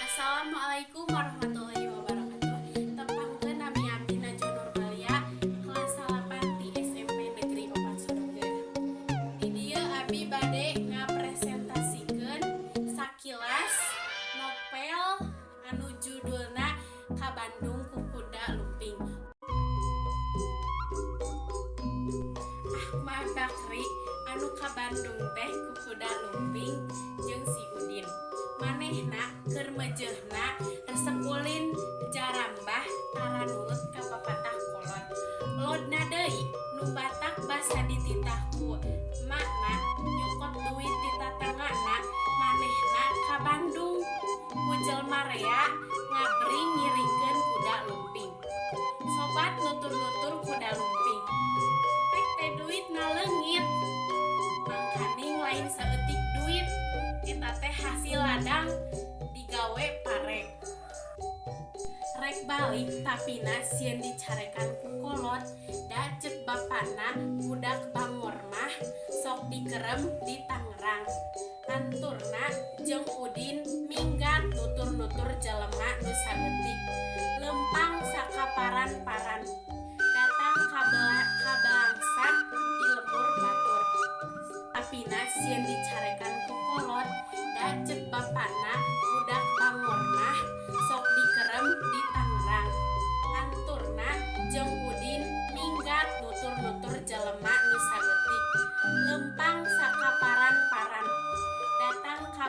Assalamualaikum warahmatullahi wabarakatuh. Tepangkeun, nami abdi Najwa Nurmalia, kelas 8 di SMP Negeri 4 Sodoger. Di dieu abi bade ngapresentasikeun sakilas novel anu judulna Ka Bandung ku Kuda Lumping. Ahmad Bakri anu ka Bandung teh ku kuda lumping jeung si Udin. Manehna keur meujeuhna resep ulin jarambah, tara nurut ka papatah kolot. Lodna deui, nu batak basa dititah ku emakna nyokot duit ti tatanggana, manehna ka Bandung ku jelma rea ngabring ngiringkeun kuda lumping. Sobat nutur-nutur kuda lumping. Pek teh duitna leungit. Mangkaning lain saeutik duit, eta teh hasil ladang digawe pare. Rek balik tapina sieun dicarekan ku kolot, da ceuk bapana budak bangor mah sok dikerem di Tangerang. Anturna jeung Udin minggat nutur-nutur jelema nu saeutik. Leumpang sakaparan-paran. Datang ka Balangsak di lembur batur. Tapina sieun dicarekan ku kolot, da ceuk bapana budak bangor mah sok dikerem di Tangerang. Anturna jeung Udin minggat nutur-nutur jelema nu saeutik. Leumpang sakaparan-paran. Datang ka